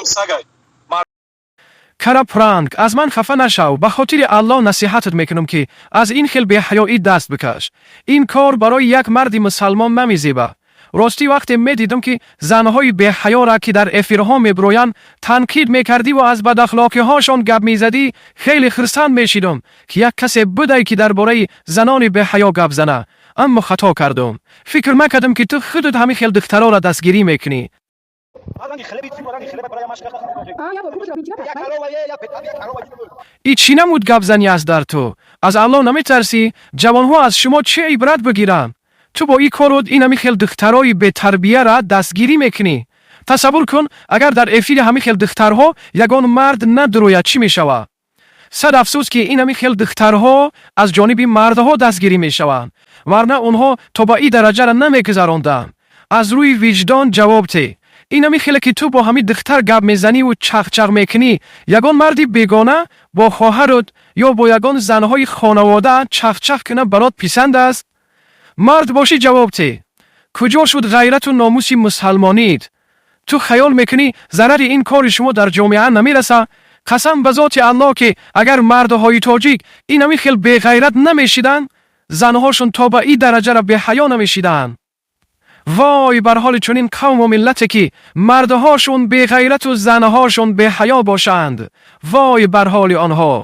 Одам сагай. Кара Пранк, аз ман хафа нашав, ба хотири Аллоҳ насиҳатат мекунам, ки аз ин хел беҳаёӣ даст бикаш. Ин кор барои як марди мусалмон намезеба. Ростӣ, вақте медидам, ки занҳои беҳаёра, ки дар эфирҳо мебироянд, танқид мекардиву аз бадахлоқиҳошон гап мезадӣ, хеле хирсанд мешидам, ки як касе будай, ки дар бораи занони беҳаё гап зана. Аммо хато кардам, фикр накардам, ки ту худат ҳамин хел духтароро дастгирӣ мекунӣ. И чӣ намуд гапзанӣ аст дар ту? Аз Аллоҳ наметарсӣ? Ҷавонҳо аз шумо чӣ ибрат бигиранд? Ту бо ин корот инами хел духтарои бетарбияра дастгирӣ мекунӣ. Тасаввур кун, агар дар эфири ҳамин хел духтарҳо ягон мард надурояд, чӣ мешавад? Сад афсӯс, ки инами хел духтарҳо аз ҷониби мардҳо дастгирӣ мешаванд, варна онҳо то ба ин дараҷара намегузаронданд. Аз рӯи виҷдон ҷавоб те. Инами хеле ки ту бо ҳамин духтар гап мезаниву чахчах мекунӣ, ягон марди бегона бо хоҳарот ё бо ягон занҳои хонавода чахчах кунад, барот писанд аст? Мард бошӣ, ҷавоб те. Куҷо шуд ғайрату номуси мусалмонит? Ту хаёл мекунӣ, зарари ин кори шумо дар ҷомеа намераса? Қасам ба зоти Аллоҳ, ки агар мардҳои тоҷик инами хел беғайрат намешиданд, занҳошон то ба ин дараҷара беҳаё намешиданд. Вой бар ҳоли чунин қавму миллате, ки мардҳошон беғайрату занҳошон беҳаё бошанд. Вой бар ҳоли онҳо.